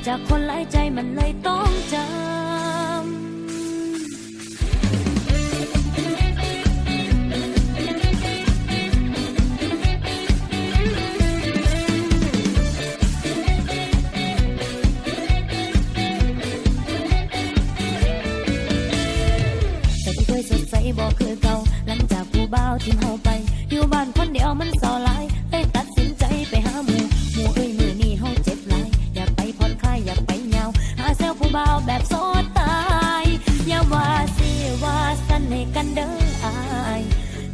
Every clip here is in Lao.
ຈາກຄົນຫຼາຍໃຈມັນເລີຍຕ້ອງຈຳ. ຈາກທີ່ເຄີຍສົດໃສບໍ່ຄືເກົ່າ ຫຼັງຈາກຜູ້ບ່າວຖິ້ມເຮົາໄປ ຢູ່ບ້ານຄົນດຽວມັນເສົ້າຫຼາຍ ເລີຍຕັດສິນໃຈໄປຫາໝູ່. ໝູ່ເອີຍ ມື້ນີ້ເຮົາເຈັບຫຼາຍ ຢາກໄປຜ່ອນຄາຍ ຢາກໄປຍາວ ຫາແຊວຜູ້ບ່າວແບບໂສດຕາຍ. ຢ່າວ່າຊິວ່າຊັ້ນໃຫ້ກັນເດີອ້າຍ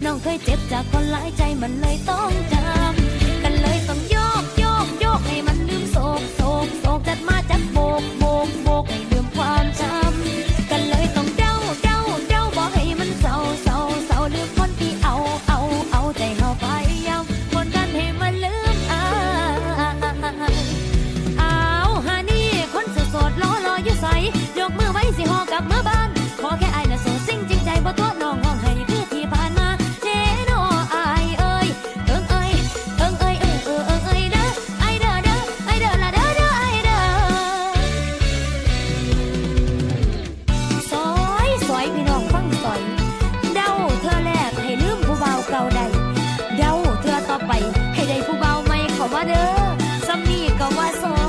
ນ້ອງເຄີຍເຈັບຈາກຄົນຫຼາຍໃຈມັນເລີຍຕ້ອງຈຳ ກໍເລີຍຕ້ອງໂຍກ ໂຍກ ໂຍກໃຫ້ມັນລືມໂສກ ໂສກ ໂສກ ຈັດມາຈັກໂບກ ໂບກ ໂບກໃຫ້ລືມຄວາມຈຳ ກໍເລີຍຕ້ອງເດົາ ເດົາ ເດົາ ບໍ່ໃຫ້ມັນເສົ້າ ເສົ້າ ເສົ້າ ລືມຄົນທີ່ເອົາ ເອົາ ເອົາໃຈເຮົາໄປ ຢ່າກົດດັນໃຫ້ມັນລືມອ້າຍ. ອ້າວ ຫານີ້ ຄົນໂສດໆ ລໍໆ ຢູ່ໃສ? ຍົກມືໄວ ຊິຫໍ່ກັບເມືອບ້ານ ຂໍແຄ່ອ້າຍນະໂສດ ສິ່ງຈິງໃຈ ບໍ່ຕົວະນ້ອງຮ້ອງໄຫ້ຄືທີ່ຜ່ານມາ ເດ້ນໍອ້າຍເອີຍ ເອີງເອີຍ ເອີງເອີຍ ເອີງເອີຍ ເອີງເອີຍເດີ ອ້າຍເດີ ເດີ ອ້າຍເດີ ລະເດີ ເດີ ອ້າຍເດີ. ຊອຍ ຊອຍ ພີ່ນ້ອງຟັງຊອຍ ເດົາເທື່ອແລກໃຫ້ລືມຜູ້ບ່າວເກົ່າໄດ້ ເດົາເທື່ອຕໍ່ໄປໃຫ້ໄດ້ຜູ້ບ່າວໃໝ່ເຂົ້າມາເດີ ສ່ຳນີ້ກໍວ່າຊອຍ.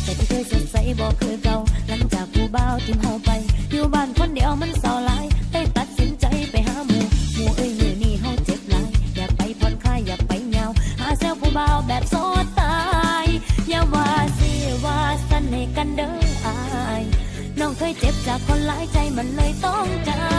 ຈາກທີ່ເຄີຍສົດໃສບໍ່ຄືເກົ່າ ຫຼັງຈາກຜູ້ບ່າວຖິ້ມເຮົາໄປ ຢູ່ບ້ານຄົນດຽວມັນເສົ້າຫຼາຍ ເລີຍຕັດສິນໃຈໄປຫາໝູ່. ໝູ່ເອີຍ ມື້ນີ້ເຮົາເຈັບຫຼາຍ ຢາກໄປຜ່ອນຄາຍ ຢາກໄປຍາວ ຫາແຊວຜູ້ບ່າວແບບໂສດຕາຍ. ຢ່າວ່າຊິວ່າຊັ້ນໃຫ້ກັນເດີອ້າຍ ນ້ອງເຄີຍເຈັບຈາກຄົນຫຼາຍໃຈມັນເລີຍຕ້ອງຈຳ.